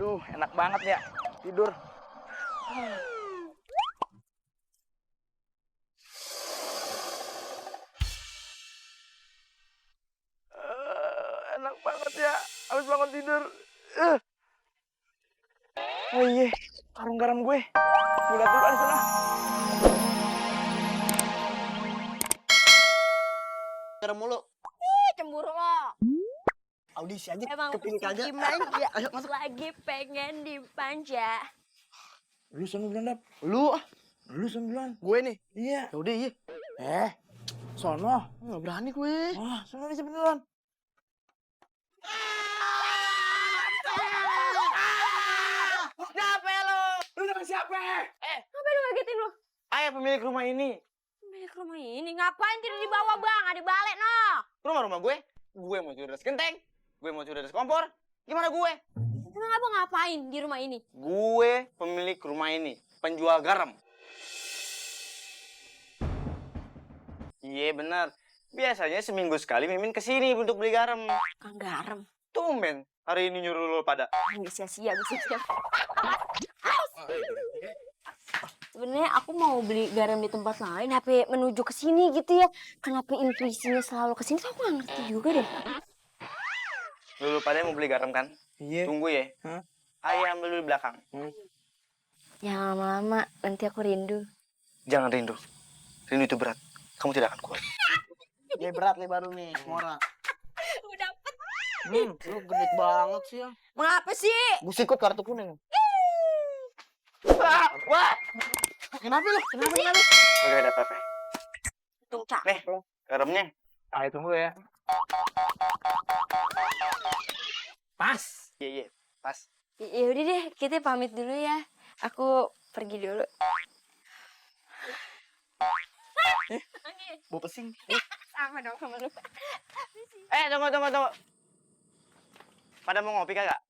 Duh, enak banget ya tidur. Enak banget ya, habis bangun tidur. Oh iya, karung garam gue. Gue liat dulu di sana. Garam mulu. Cemburu lo. Audisi aja Emang kepilih kagak. dimanja. Ayo masuk. Lagi pengen dimanja. Lu sana duluan, Dap. Lu Lu sana duluan. gue nih. Iya. Ya udah iya. Sono. Nggak berani gue. Sono nih duluan. Siapa lu? Lu sama siapa? Ngapain lu ngagetin lu? Ayah pemilik rumah ini. Pemilik rumah ini ngapain tidur di bawah bang? Ada balik no. Rumah gue. Gue mau curi das genteng. Gue mau curi das kompor. Gimana gue? Emang abang ngapain di rumah ini? Gue pemilik rumah ini. Penjual garam. Iya benar. Biasanya seminggu sekali Mimin kesini untuk beli garam. Kang garam. Tumben hari ini nyuruh lo pada. Nggak sia-sia, sia-sia. Sebenarnya aku mau beli garam di tempat lain, tapi menuju ke sini gitu ya. Kenapa intuisinya selalu ke sini? Tuh aku nggak ngerti juga deh. Lo pada mau beli garam kan? Iya. Tunggu ya. Ayah ambil dulu di belakang. Jangan lama-lama, nanti aku rindu. Jangan rindu. Rindu itu berat. Kamu tidak akan kuat. Ini berat nih baru nih, semua orang. Udah dapet. Lu gendut banget sih ya. Mengapa sih? Gue sikut kartu kuning. Wah! Kenapa lu? Kenapa? Oke, ada apa-apa. Tung cak. Nih, garamnya. Ayo tunggu ya. Pas. Iya, pas. Ya udah deh, kita pamit dulu ya. Aku pergi dulu. Bau pesing. Sama dong sama lu. Tunggu. Pada mau ngopi kagak?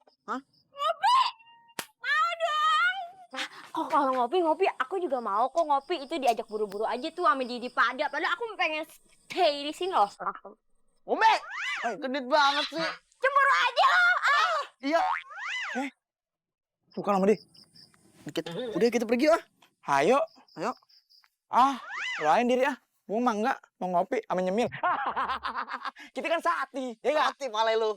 Kok kalau ngopi, aku juga mau kok ngopi. Itu diajak buru-buru aja tuh sama Didi Pada. Padahal aku pengen stay di sini loh. Ngombe! Gendut banget sih. Cemburu aja loh. Iya. Suka sama dia. Dikit. Udah kita pergi ah. Ayo. Ayo. Lain diri ah. Gue mah enggak mau ngopi sama nyemil. Kita kan sati, ya enggak? Hati pale lu.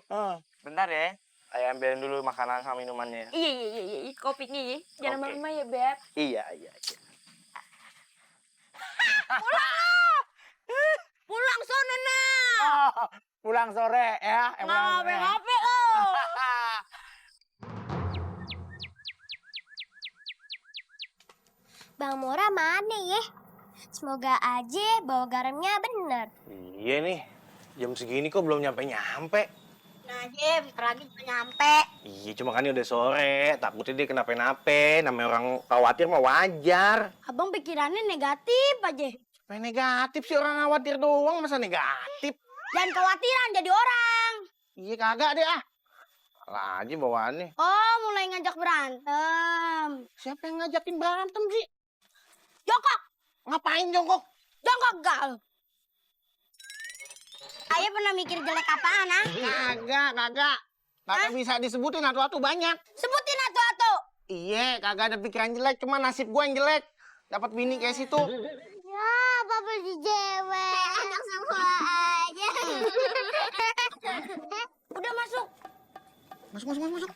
Bentar ya. Ayah ambilin dulu makanan sama minumannya. Iya. Kopinya ya. Jangan Oke. lama-lama ya, Beb. Iya. Pulang sono nah. Pulang sore ya. Ngopi lo. Bang Mora mana ya? Semoga aja bawa garamnya bener. Iya nih. Jam segini kok belum nyampe-nyampe. Nah, Jim, bentar lagi juga nyampe. Iya, cuma kan ini udah sore. Takutnya dia kenapa-napa. Namanya orang khawatir mah wajar. Abang pikirannya negatif aja. Apa negatif sih, orang khawatir doang, masa negatif? Jangan khawatiran jadi orang. Iya kagak deh ah. Salah aja bawaannya. Oh, mulai ngajak berantem. Siapa yang ngajakin berantem sih? Jongkok, Ngapain jongkok? jongkok gal. Ayah pernah mikir jelek apaan, ah? Kagak. Kagak bisa disebutin atu-atu banyak. Sebutin atu-atu. Iya, kagak ada pikiran jelek, cuma nasib gua yang jelek. Dapat bini kayak situ. Ya, papa si cewek. Anak semua aja. Udah masuk. Masuk.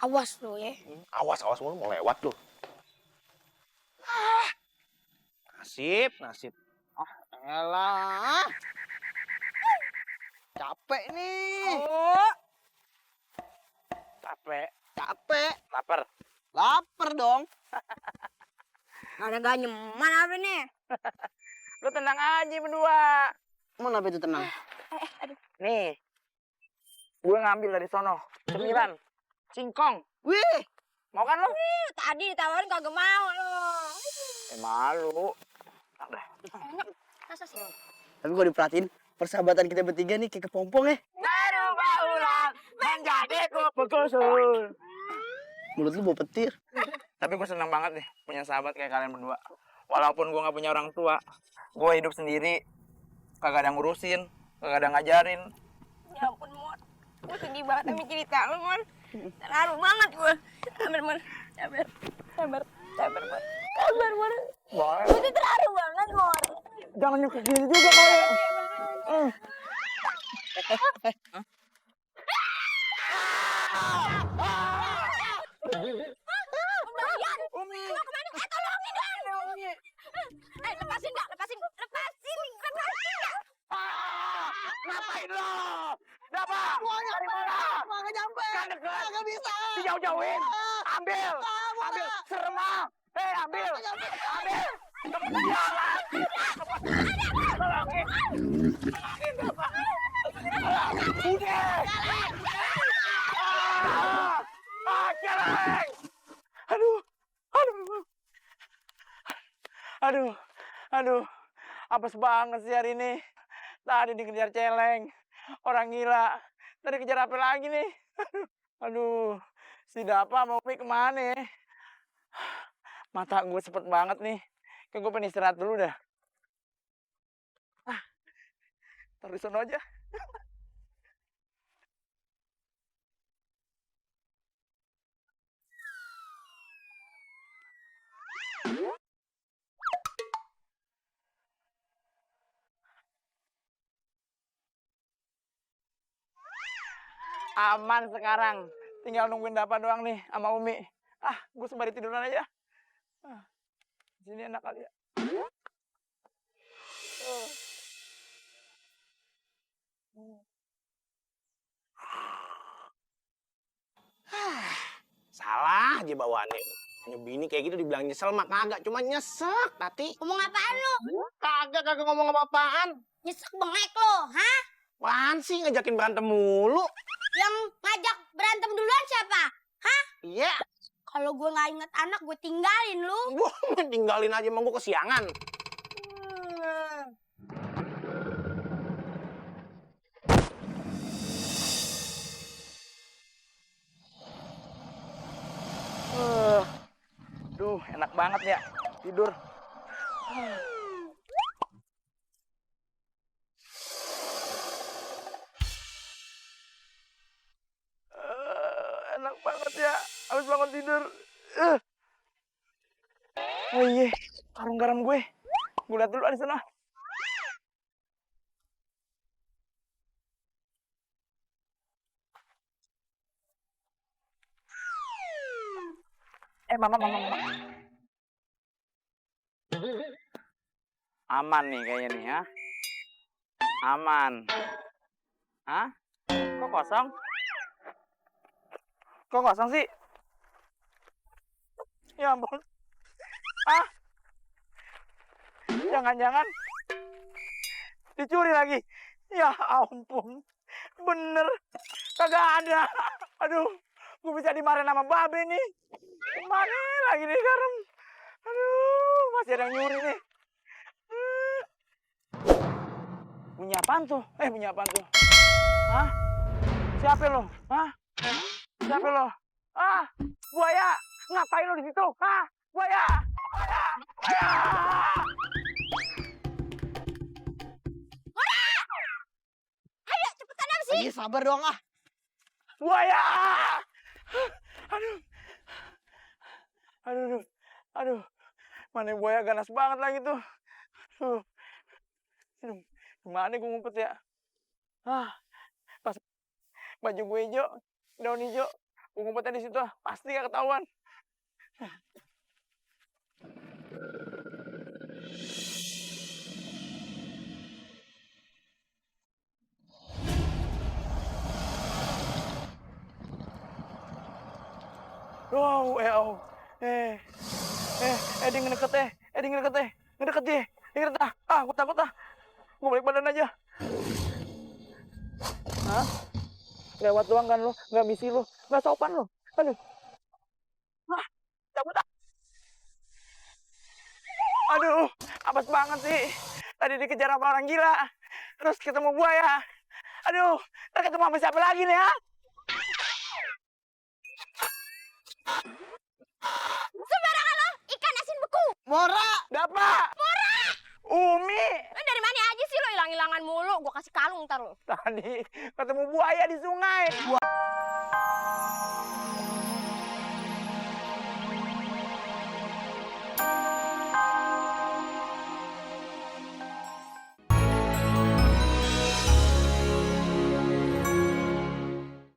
Awas lu ya. Awas mulu mau lewat lu. Nasib. Elah. Capek nih. Capek. Lapar dong. Ada gak nyeman apa nih? Lu tenang aja berdua. Mau apa itu tenang? Nih. Gue ngambil dari sono. Cemilan. Singkong. Wih. Mau kan lu? Tadi ditawarin kagak mau lu. Malu. Masa sih? Tapi gua diperhatiin persahabatan kita bertiga nih kayak kepompong ya. Baru ulang menjadi kupu-kusul. Mulut lu bau petir. Tapi gue senang banget nih punya sahabat kayak kalian berdua. Walaupun gue nggak punya orang tua, gue hidup sendiri, kagak ada ngurusin, kagak ada ngajarin. Ya ampun, Mon. Gue sedih banget sama cerita lu, Mon. Terharu banget gue. Sabar, Mon. Sabar banget. Gue tuh terharu banget, Mon. Jangan nyukur gini juga kau ya. Umi. Mau kemana? Tolongin dong. Lepasin nggak? Lepasin nggak? Ngapain lo? Dapat? Dari mana? Nggak nyampe. Kan deket. Nggak bisa. Dijauh-jauhin. Ambil. Ambil. Serem ah. Ambil. Ambil. Jangan. Tolongin. Bapak. Udah. Celeng. Aduh. Apes banget sih hari ini. Tadi dikejar celeng. Orang gila. Tadi kejar apa lagi nih? Aduh. Si Dapa mau pergi kemana ya? Mata gue sepet banget nih. Kayak gue pengen istirahat dulu dah. Taruh di sono aja. Aman sekarang. Tinggal nungguin Dapa doang nih sama Umi. Gue sembari tiduran aja. Sini enak kali ya. Salah aja bawaannya. Punya bini kayak gitu dibilang nyesel mah kagak, cuma nyesek, Tati. Ngomong apaan lu? Kagak ngomong apa-apaan. Nyesek bengek lo, hah? Apaan sih ngajakin berantem mulu? Yang ngajak berantem duluan siapa? Iya. Kalau gue nggak inget anak, gue tinggalin lu. Gue tinggalin aja emang gue kesiangan. Duh, enak banget ya tidur. Enak banget ya, habis bangun tidur. Oh iya, karung garam gue. Gue liat dulu di sana. Mama. Aman nih kayaknya nih ya. Aman. Hah? Kok kosong? Kok kosong sih? Ya ampun. Jangan-jangan dicuri lagi. Ya ampun. Bener. Kagak ada. Aduh. Gue bisa dimarahin sama babe nih. Kemana lagi nih garam? Aduh. Masih ada yang nyuri nih. Bunyi apaan tuh? Bunyi apaan tuh? Hah? Siapa lo? Hah? Siapa lo? Buaya! Ngapain lo di situ? Buaya! Buaya! Ayo, cepetan apa sih? Iya, sabar doang Buaya! Aduh. Mana buaya ganas banget lagi tuh. Gimana gue ngumpet ya? Pas baju gue hijau, daun hijau, gue ngumpetnya di situ, pasti gak ketahuan. Wow, dia ngedeket dia. Gue takut gue balik badan aja. Hah? Lewat doang kan lo, nggak misi lo, nggak sopan lo. Aduh. Cabut. Aduh, apes banget sih. Tadi dikejar sama orang gila, terus ketemu buaya. Aduh, ntar ketemu sama siapa lagi nih ya? Sembarangan lo, ikan asin beku. Mora. Dapa. Umi. Lo dari mana aja sih lo hilang-hilangan mulu? Gue kasih kalung ntar lo. Tadi ketemu buaya di sungai.